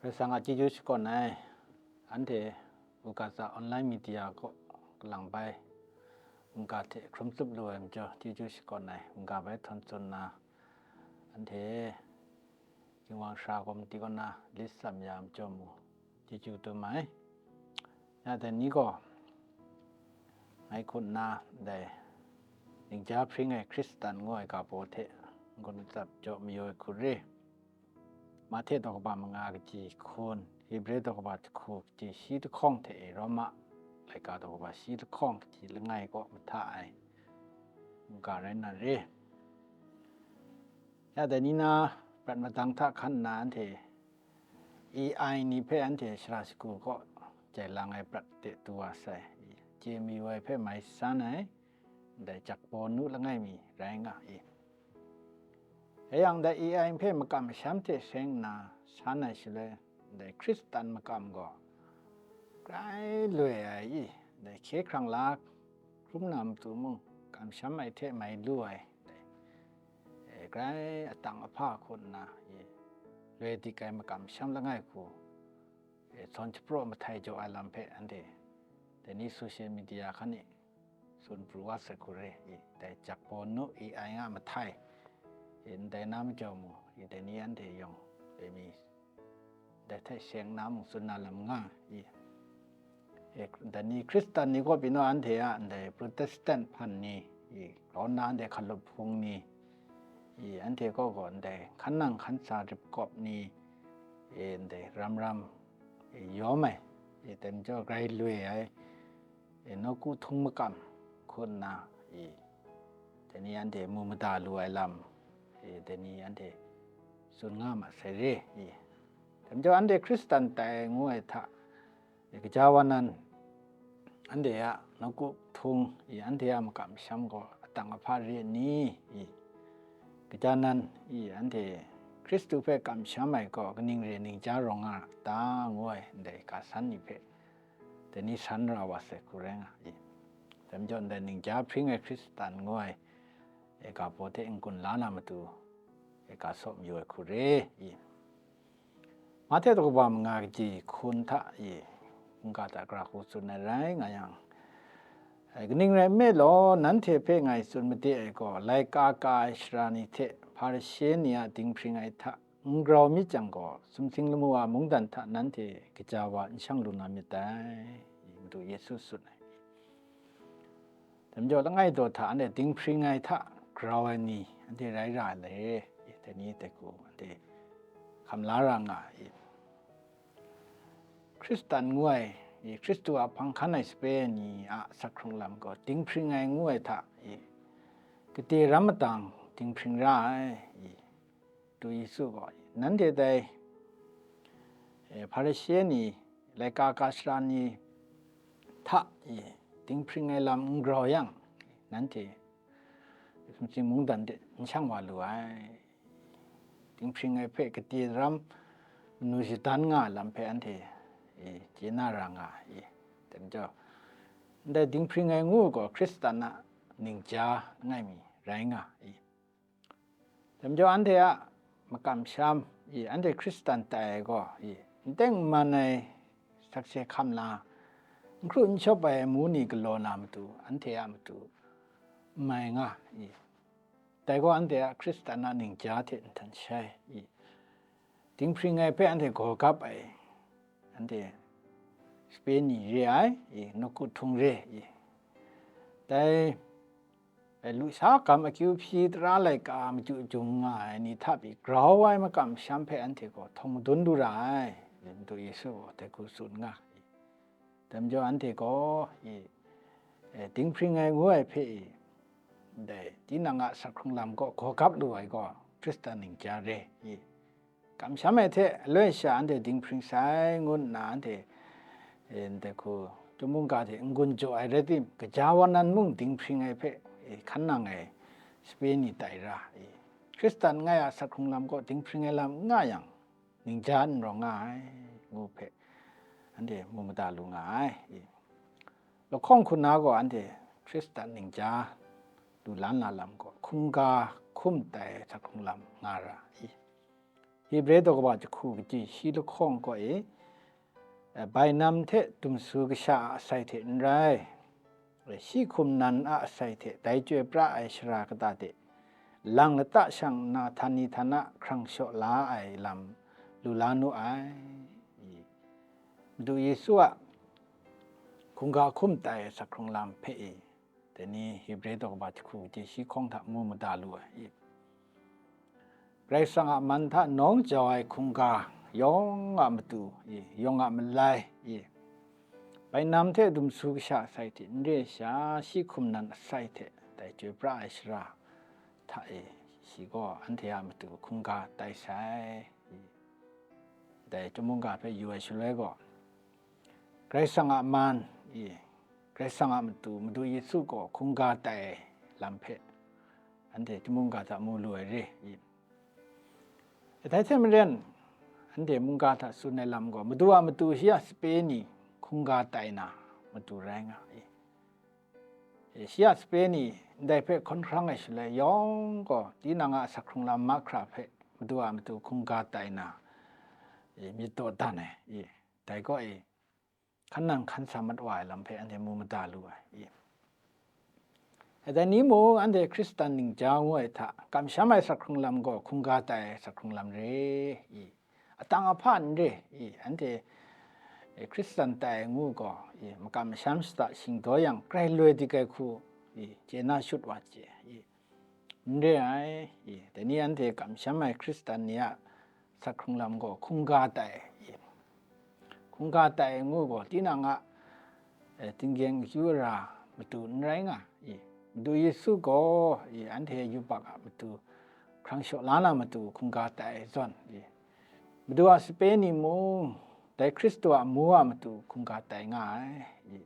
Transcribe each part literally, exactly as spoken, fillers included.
Karai Kasang a chyeju shakawn ai, anhte Ugaza online media kaw kalang bai mungga hte hkrum tsup lu ai majaw, chyeju shakawn ai mungga bai htawn tsun nna, anhte Ginwang Sara Komiti kaw na lit tsam ya majaw mu, chyeju dum ai. Ya dai ni gaw, ngai hku nna ndai ningja hpring ai Hkristan ngu ai ga baw hte n-gun tsap jaw mayu ai hku re. Mahte daw kaba manga kaji hkun, Hebre daw kaba jahku kaji shi lahkawng hte e, Roma laika daw kaba shi lahkawng kaji langai kaw mahta ai mungga rai nna re. Ya dai ni na prat madang hta hkan nna anhte A I ni hpe anhte shara shagu kaw jai lang ai prat de du wa sai. Chye mayu ai hpe mai san ai, ndai jakbaw nu langai mi rai nga i. Rai yang, dai A I hpe makam masham hte seng nna san ai shaloi, ndai Hkristan makam gaw grai loi ai i, ndai hkye hkrang la hkrum na matu mung, kamsham ai hte mai lu ai, ndai, e, grai atang ahpa hku nna i, loi dik ai makam masham langai hku, e, sawn shapraw mahtai jaw ai lam hpe anhte dai ni social media hkan e tsun pru wa sai hku re i, dai jakbaw nu A I nga mahtai, e, ndai na majaw mu i, dai ni anhte yawng e mi dai hte sheng na mung tsun na lam nga i. E, dai ni Hkristan ni gaw pyi naw anhte a ndai Protestant hpan ni i, grau nna anhte hkalup hpung ni i, anhte kaw gaw ndai hkan nang hkan sa rip kawp ni, e, ndai ram ram, e, yawm ai, e, dai majaw grai loi ai, e, nawku htung makam hku nna i, dai ni anhte mu mada lu ai lam, e, dai ni anhte tsun nga ma sai re i. Dai majaw anhte Hkristan tai ngu ai hta, e, kaja wa nan, anhte a nawku htung i, anhte a makam masham gaw atang ahpa re ni i, kaja nan i, anhte Hkristu hpe kamsham ai gaw kaning re ningja rawng nga ta ngu ai ndai ga san ni hpe dai ni san ra wa sai hku rai nga i. Dai majaw ndai ningja hpring ai Hkristan ngu ai, e, ga baw hte n-gun la na matu, e, ga saw mayu ai hku re i. Mahte daw kaba manga kaji hkun hta i, mungga hta gara hku tsun ai rai nga yang, e, kaning rai nme law, nanhte hpe ngai tsun made ai gaw, laika ka ai sara ni hte Hparishe ni a dinghpring ai hta n grau myit jang gaw, sumsing lamu a mungdan hta nanhte kaja wa n shang lu na myit dai, Madu Yesu tsun ai. Dai majaw langai daw hta anhte dinghpring ai hta grau ai ni anhte rai ra le, dai ni dai hku anhte hkam la ra nga ai. Hkristan ngu ai, i, Hkristu a hpang hkan ai sape ni a asak hkrung lam gaw dinghpring ai ngu ai hta, i, kade ram matang dinghpring ra ai, i, Madu Yesu gaw, nanhte dai, e, Hparishe ni, laika ka sara ni hta, e, dinghpring ai lam n grau yang, nanhte sumsing mungdan de n shang wa lu ai. Dinghpring ai hpe kade ram manu shadan nga ai lam hpe anhte, e, chye na ra nga ai. Dai majaw, ndai dinghpring ai ngu gaw Hkristan a ningja langai mi rai nga ai. Dai majaw anhte a makam sham i, anhte Hkristan tai ai gaw i, n teng n man ai sakse hkam la, n hkru n shawp ai amu ni galaw na matu, anhte a matu n mai nga i. Dai gaw anhte a Hkristan a ningja hte nhtan shai i. Dinghpring ai hpe anhte gaw gap ai, anhte sape ni re ai i, nawku htung re i. Dai, e, lusha gam akyu hpyi tara laika machyu jung nga ai ni hta pyi grau ai makam masham hpe anhte gaw htawng madun lu ra ai, Madu Yesu gaw dai hku tsun nga ai. Dai majaw anhte gaw, i, e, dinghpring ai ngu ai hpe, i, ndai tinang a asak hkrung lam gaw gaw gap lu ai gaw, Hkristan ningja re, i, kamsham ai hte aloi sha anhte dinghpring sai ngu nna anhte, e, ndai hku, chyum mungga hte n-gun jaw ai rai tim, kaja wa nan mung dinghpring ai hpe, e, hkan nang ai sape ni tai ra, i, Hkristan ngai a asak hkrung lam gaw dinghpring ai lam n nga yang, ningja n rawng nga ai, ngu hpe anhte mu mada lu nga ai. I, lahkawng hku na gaw anhte Hkristan ningja lu la na lam gaw, hkungga hkum tai ai asak hkrung lam nga ra i. Hebre daw kaba jahku kaji shi lahkawng kaw e, bainam hte dumsu kasha a asai hte n rai, shi hkum nan a asai hte dai chyoi pra ai shara kata de, lang lata shang nna htan ni htan a hkrang shaw la ai lam lu la nu ai. Madu Yesu a hkungga hkum tai ai asak hkrung lam hpe e, dai ni Hebre daw kaba jahku kaji shi lahkawng hta mu mada lu ai. Karai Kasang a man hta nawng jau ai hkungga yawng a matu, i, yawng a malai, i, bainam hte dumsu kasha asai hte n re ai sha, shi hkum nan asai hte dai chyoi pra ai shara hta e, shi gaw anhte a matu hkungga tai sai. I, dai chyum mungga hpe yu ai shaloi gaw, Karai Kasang a man, i, Karai Kasang a matu, Madu Yesu gaw hkungga tai ai lam hpe anhte chyum mungga hta mu lu ai re, i. Dai hte maren, anhte mungga hta tsun ai lam gaw, Madu a matu shi a sape ni hkungga tai na matu rai nga i. E, shi a sape ni ndai hpe hkawn hkrang ai shaloi yawng gaw, tinang a asak hkrung lam mahkra hpe Madu a matu hkungga tai na, e, myit dawdan ai, e, dai gaw, e, hkan nang hkan sa mat wa ai lam hpe anhte mu mada lu ai, e. E, dai ni mung, anhte Hkristan ningja ngu ai hta kamsham ai asak hkrung lam gaw hkungga tai ai asak hkrung lam re, i. Atang ahpa n re, i, anhte, e, Hkristan tai ai ngu gaw, i, makam masham shata shingdaw yang, grai loi dik ai hku, i, chye na shut wa chye, i, n re ai, i, dai ni anhte kamsham ai Hkristan ni a asak hkrung lam gaw hkungga tai, i, hkungga tai ai ngu gaw, tinang a, e, tinggyeng akyu ara matu n rai nga, i, Madu Yesu gaw, i, anhte yubak a matu hkrang shaw la na matu hkungga tai ai zawn, i, Madu a sape ni mung dai Hkristu a amu a matu hkungga tai nga ai, i,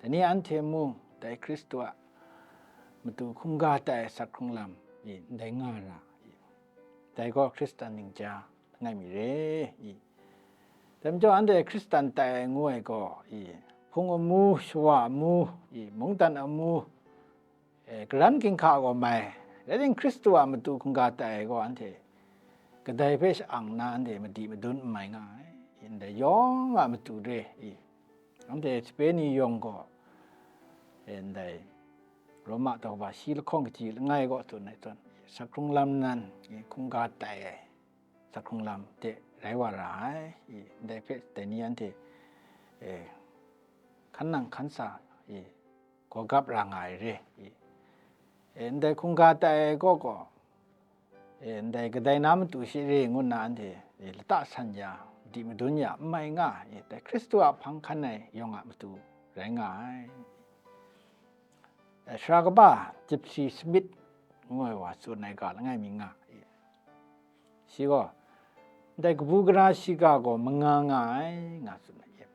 dai ni anhte mung dai Hkristu a matu hkungga tai ai asak hkrung lam, i, ndai nga ra, i, dai gaw Hkristan ningja langai mi re, i. Dai majaw, anhte Hkristan tai ai ngu ai gaw, i, hpung amu, shawa amu, i, mungdan amu, e, karan ginhka gaw mai, rai tim, Hkristu a matu hkungga tai ai gaw, anhte kadai hpe sha-ang nna anhte madi madun n mai nga ai, i, ndai yawng a matu re, i. Anhte sape ni yawng gaw, e, ndai Roma daw kaba shi lahkawng kaji langai kaw tsun ai zawn, asak hkrung lam nan, i, hkungga tai ai asak hkrung lam de rai wa ra ai, i, ndai hpe dai ni anhte, e, hkan nang hkan sa, i, gawgap ra nga ai re, i. E, ndai hkungga tai ai kaw gaw, e, ndai kadai na matu she re ngu nna anhte, e, lata san ya, di madun ya, n mai nga, i, dai Hkristu a hpang hkan ai yawng a matu rai nga ai. E, sara kaba Gypsy Smith ngu ai wa tsun ai ga langai mi nga, i. Shi gaw, ndai kabu gara shiga gaw manga nga ai, nga tsun ai.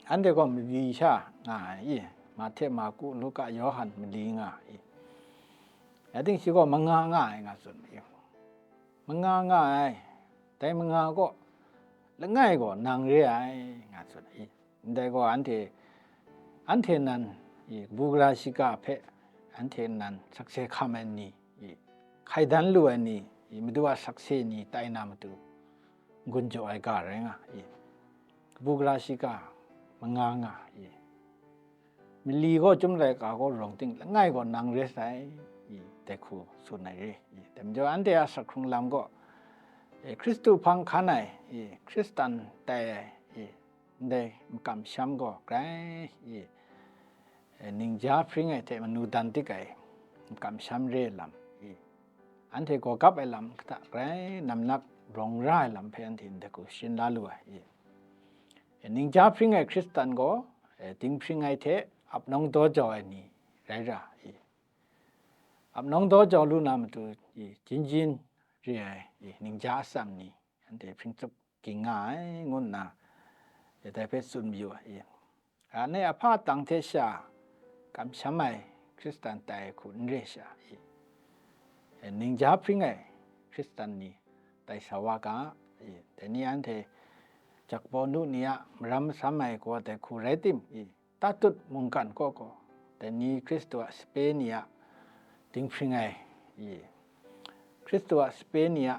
Anhte gaw mali sha nga ai, i, Mahte, Marku, Luka, Yawhan mali nga ai. Rai tim, shi gaw manga nga ai, nga tsun ai. Manga nga ai, dai manga gaw langai gaw nang re ai, nga tsun ai. Ndai gaw anhte, anhte nan, i, kabu gara shiga hpe anhte nan sakse hkam ai ni, i, hkai dan lu ai ni, i, Madu a sakse ni tai na matu n-gun jaw ai ga rai nga, i, kabu gara shiga manga nga, i, mali gaw, chyum laika gaw rawng tim, langai gaw nang re sai, i, dai hku tsun ai re, i. Dai majaw, anhte a asak hkrung lam gaw, e, Hkristu hpang hkan ai, i, Hkristan tai ai, i, ndai makam masham gaw grai, i, e, ningja hpring ai hte manu dan dik ai makam masham re ai lam, i, anhte gawgap ai lam hta grai namnak rawng ra ai lam hpe anhte ndai hku sharin la lu ai, i. E, ningja hpring ai Hkristan gaw, e, dinghpring ai hte ap nawng daw jau ai ni rai ra, i. Ap nawng daw jau lu na matu, i, jin jin re ai, i, ningja atsam ni anhte hpring tsup ging nga ai, ngu nna, e, dai hpe tsun mayu ai, i. Anhte a hpa tang hte sha kamsham ai Hkristan tai ai hku n re sha, i, e, ningja hpring ai Hkristan ni tai sa wa ga, i, dai ni anhte Jakbawnu ni a maram masam ai gaw dai hku rai tim, i, Tatut mungkan kaw gaw, dai ni Hkristu a sape ni a dinghpring ai, i, Hkristu a sape ni a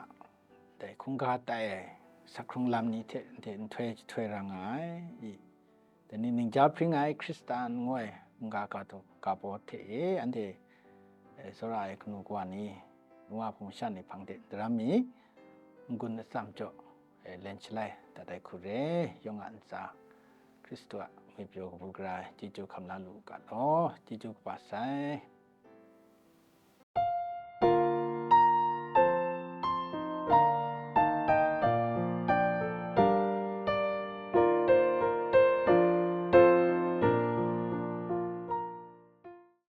hkungga tai ai sakhkrung lam ni hte anhte nhtoi jahtoi ra nga ai. I, dai ni ningja hpring ai Hkristan ngu ai mungga ga daw ga baw hte e anhte, e, tsawra ai kanu kawa ni, nu wa hpung shan ni hpang de daram mi, n-gun atsam jaw, e, len shalai dat ai hku re, yawng a ntsa Hkristu a myit pyaw kabu gara chyeju hkam la lu u ga law, chyeju kaba sai.